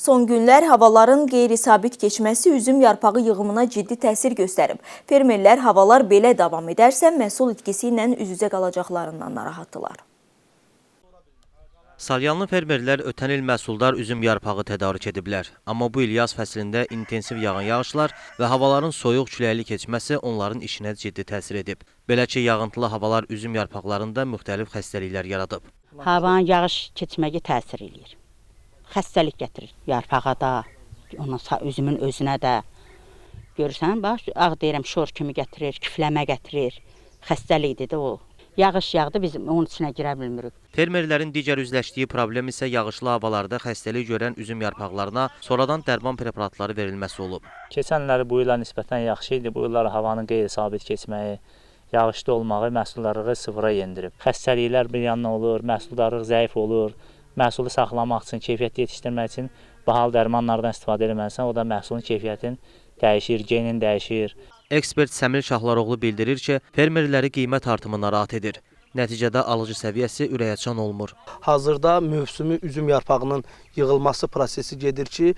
Son günlər havaların qeyri-sabit keçməsi üzüm yarpağı yığımına ciddi təsir göstərib. Fermerlər havalar belə davam edərsə, məhsul itkisi ilə üz-üzə qalacaqlarından narahatdırlar. Salyanlı fermerlər ötən il məhsuldar üzüm yarpağı tədarük ediblər. Amma bu il yaz fəslində intensiv yağan yağışlar və havaların soyuq küləkli keçməsi onların işinə ciddi təsir edib. Belə ki, yağıntılı havalar üzüm yarpaqlarında müxtəlif xəstəliklər yaradıb. Havanın yağış keçməyi təsir eləyir. Xəstəlik gətirir yarpağa da, ondan üzümün özünə də. Görürsən, bax, ağ deyirəm, şor kimi gətirir, küfləmə gətirir. Xəstəlikdir də o. Yağış yağdı, biz onun içinə girə bilmirik. Fermerlərin digər üzləşdiyi problem isə yağışlı havalarda xəstəlik görən üzüm yarpaqlarına sonradan dərman preparatları verilməsi olub. Keçən illəri bu ilə nisbətən yaxşı idi. Bu illər havanın qeyri-sabit keçməyi, yağışlı olmağı məhsuldarlığı sıfıra endirib. Xəstəliklər bir yandan olur, məhsuldarlıq zəif olur. Məhsulu saxlamaq üçün, keyfiyyətli yetişdirmək üçün bahalı dərmanlardan istifadə etməlisən. O da məhsulun keyfiyyətini dəyişir, genin dəyişir. Ekspert Səmil Şahlaroğlu bildirir ki, fermerləri qiymət artımı narahat edir. Nəticədə alıcı səviyyəsi ürəkaçan olmur. Hazırda mövsümü üzüm yarpağının yığılması prosesi gedir ki,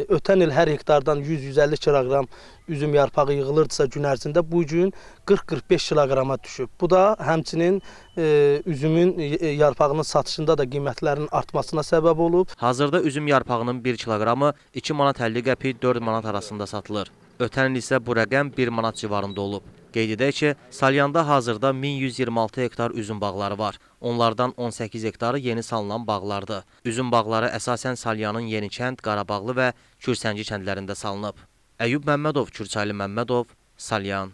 ötən il hər hektardan 100-150 kiloqram üzüm yarpağı yığılırdısa gün ərzində, bu gün 40-45 kiloqrama düşüb. Bu da həmçinin üzümün yarpağının satışında da qiymətlərin artmasına səbəb olub. Hazırda üzüm yarpağının 1 kiloqramı 2 manat 50 qəpik 4 manat arasında satılır. Ötən il isə bu rəqəm 1 manat civarında olub. Qeyd edək ki, Salyanda hazırda 1126 hektar üzüm bağları var. Onlardan 18 hektarı yeni salınan bağlardır. Üzüm bağları əsasən Salyanın Yenikənd, Qarabağlı və Kürsənci kəndlərində salınıb. Əyyub Məmmədov, Kürçaylı Məmmədov, Salyan.